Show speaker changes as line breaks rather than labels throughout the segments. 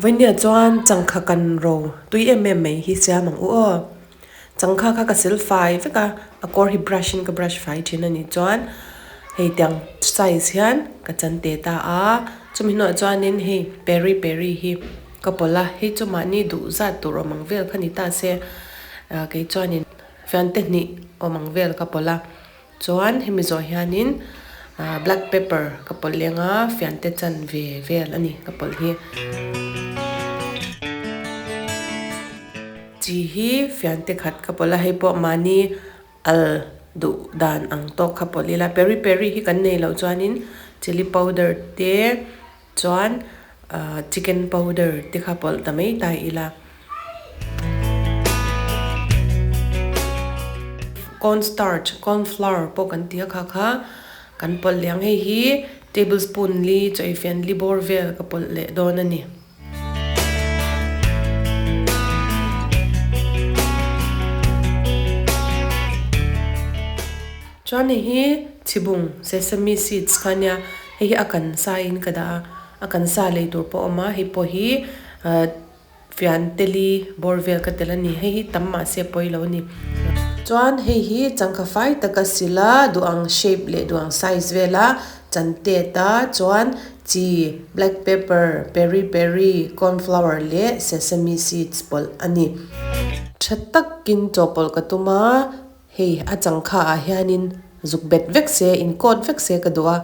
Vawinia chuan changkha kan ro tui em em mai hi siam ang u aw. Changkha kha ka sil fai vek a, a kawr hi brush in ka brush fai thin a nih chuan hei tiang size hian ka chan te ta a, chumi hnuah chuanin hei peri peri hi ka pawlh a, hei chu mahni duh zat tur awm ang vel kha ni ta se kei chuanin fian te hnih awm ang vel ka pawlh a. Chuan hemi zawh hianin black pepper ka pawlh leng a, fiante chan ve vel a ni ka pawlh hi. Chi hi fiante khat ka pawlh a, hei pawh mahni al duh dan ang tawk kha pawlh ila, peri peri hi kan nei loh chuanin chilli powder te chuan chicken powder te kha pawlh ta mai ta ila. Corn starch, corn flour pawh kan ti a kha kha kan pawlh leh ang. Hei hi table spoon li chaw ei fian li bawr vel ka pawlh leh dawn a ni. Chuan hei hi chhibung sesame seeds kha ania hei hi a kan sa in ka dah a, a kan sa lei tur pawh a awm a hei pawh hi ah Fian teli bawr vel ka tel a ni. Hei hi tam mahse pawi lo a ni. Chuan hei hi changkha fai taka sil a, duhang shape leh duhang size vela chan tet a, chuan chi, black pepper, peri peri, corn flour leh sesame seeds pawlh a ni. Tha takin chawhpawlh ka tum a, hei a changkha ah hianin zuk bet vek se, in coat vek se ka duh a,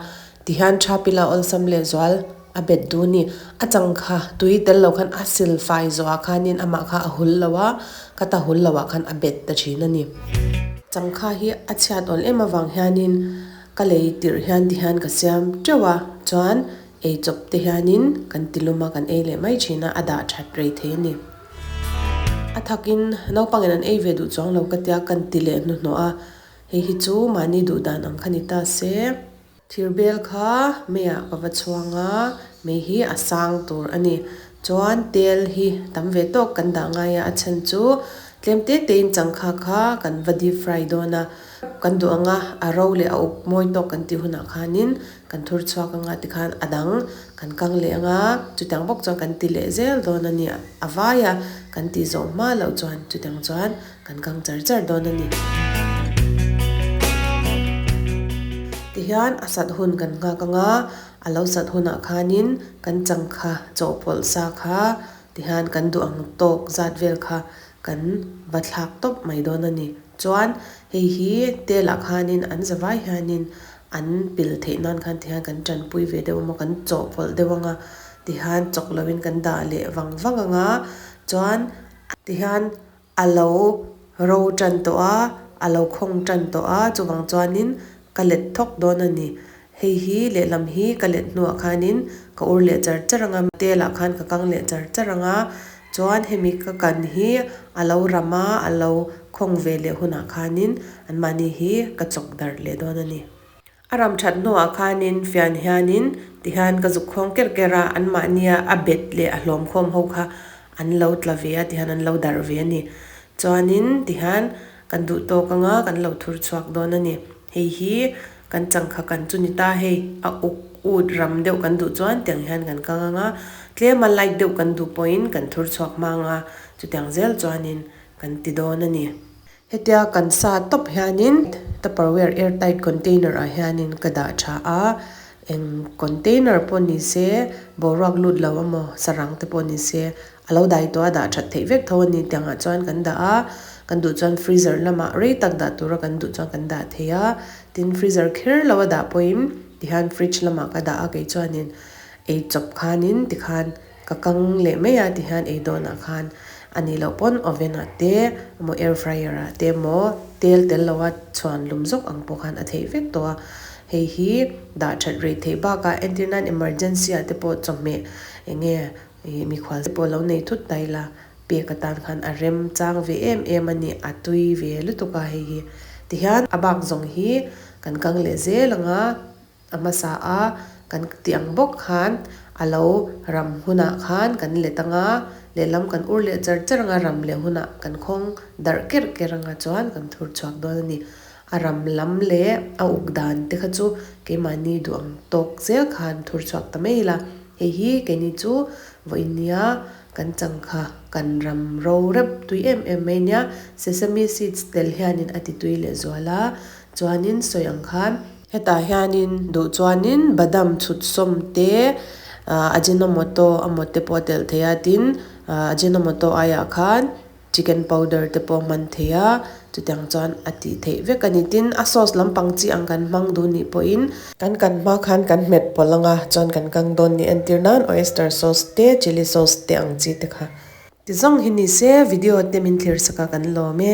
tihian tha pila awlsam leh zual a bet duh ni. A changkha tui tel lo khan a sil fai zawh ah khanin amah kha a hul lo a, ka ta hul lo ah khan a bet ta thin a ni. Changkha hi a chhiat awl em avang hianin ka lei tirh hian tihian ka siam teuh a, chuan ei chawp te hianin kan ti lum a, kan ei leh mai thin a, a dah that rei thei a ni. A thakin naupangin an ei ve duh chuang lo ka tia kan ti leh hnuhnawh a, hei hi chu mahni duh dan ang kha ni ta se. Thir bel kha meiah ka va chhuang a, mei hi a sang tur a ni. Chuan tel hi tam ve tawk kan dah ngai a, a chhan chu tlem te tein changkha kha kan va deep fry dawn a, kan duh ang a, a ro leh a uk mawi tawk kan tih hunah khanin kan thur chhuak anga tikhan a dang kan kang leh anga chutiang bawk chuan kan ti leh zel dawn a ni. A vai a, kan tih zawh hma loh chuan chutiang chuan Kan kang char char dawn a ni. Tihian a sat hun kan nghak anga, a lo sat hunah khanin kan changkha chawhpawlh sa kha tihian kan duh ang tawk zat vel kha kan va thlak tawp mai dawn a ni. Chuan hei hi telah khanin an zavai hianin an pil theih nan khan tihian kan tanpui ve deuh emaw kan chawhpawlh deuh anga tihian chawk loin kan dah leh vang vang anga chuan tihian A lo ro tan tawh a, a lo khawng tan tawh a, chuvang chuanin ka let thawk dawn a ni. Hei hi lehlam hi ka let hnuah khanin ka ur leh char char ang a, telah khan ka kang leh char char ang a, chuan hemi ka kan hi a lo ram a, a lo khawng ve leh hunah khanin anmahni hi ka chawk darh leh dawn a ni. A ram that hnuah khanin fian hianin tihian ka zuk khawng ker ker a, anmahnia a bet leh a hlawm khawm ho kha an lo tla ve a tihian an lo darh ve a ni. Chuanin tihian kan duh tawk anga kan lo thur chhuak dawn a ni. Hei hi kan changkha kan chu ni ta hei a uk ut ram deuh kan duh chuan tiang hian kan kang anga tlema light deuh kan duh pawhin kan thur chhuak hmang a chutiang zel chuanin kan ti dawn a ni. Hetia kan sa tawp hianin tupperware air tight container ah hianin ka dah tha a, eng container pawh ni se boruak lut lo emaw sarang te pawh ni se a lo dai tawh a dah that theih vek tho a ni tiang ah chuan kan dah a, kan duh chuan freezer lamah rei tak dah tura kan duh chuan kan dah thei a, tin freezer kher lo a dah pawhin tihian fridge lamah ka dah a kei chuanin ei chawp khanin tikhan Ka kang leh mai a tihian ei dawnah khan a nih loh pawn oven ah te emaw air fryer ah te emaw tel tel lo a chhuan lum zawk ang pawh khan a theih vek tawh a, hei hi dah that rei theih bakah entir nan emergency ah te pawh chawhmeh eng nge ih mikhual te pawh lo nei thut ta ila pek atan khan a rem chang ve em em a ni a tui ve lutuk a hei hi tihian a bak zawng hi kan kang leh zel ang a. A hmasa a kan tih ang bawk khan a lo ram hunah khan kan let anga lehlam kan ur leh char char anga ram leh hunah kan khawng darh kerh kerh anga chuan kan thur chhuak dawn a ni. A ram lam leh a uk dan te kha chu keimahni duh ang tawk zel khan thur chhuak ta mai ila. Hei hi keini chu Vawiin nia kan chang kha kan ram ro rep tui em em mai nia. Sesame seeds tel hianin a ti tui leh zual a, chuanin sawi ang khan hetah hianin duh chuanin badam chhut sawm te ah ajinomoto amaw te pawh a telh theih a tin ah ajinomoto aiah khan chicken powder te pawh a hman theih a chutiang chuan a tih theih vek a ni. Tin a sauce lampang chi ang kan hmang duh nih pawhin kan kan hma khan kan hmet pawlh ang a chuan kan kang dawn nih entir nan oyster sauce te chilli sauce te ang chi te kha. Ti zawng hi ni se video te min thlir sak a kan lawm e.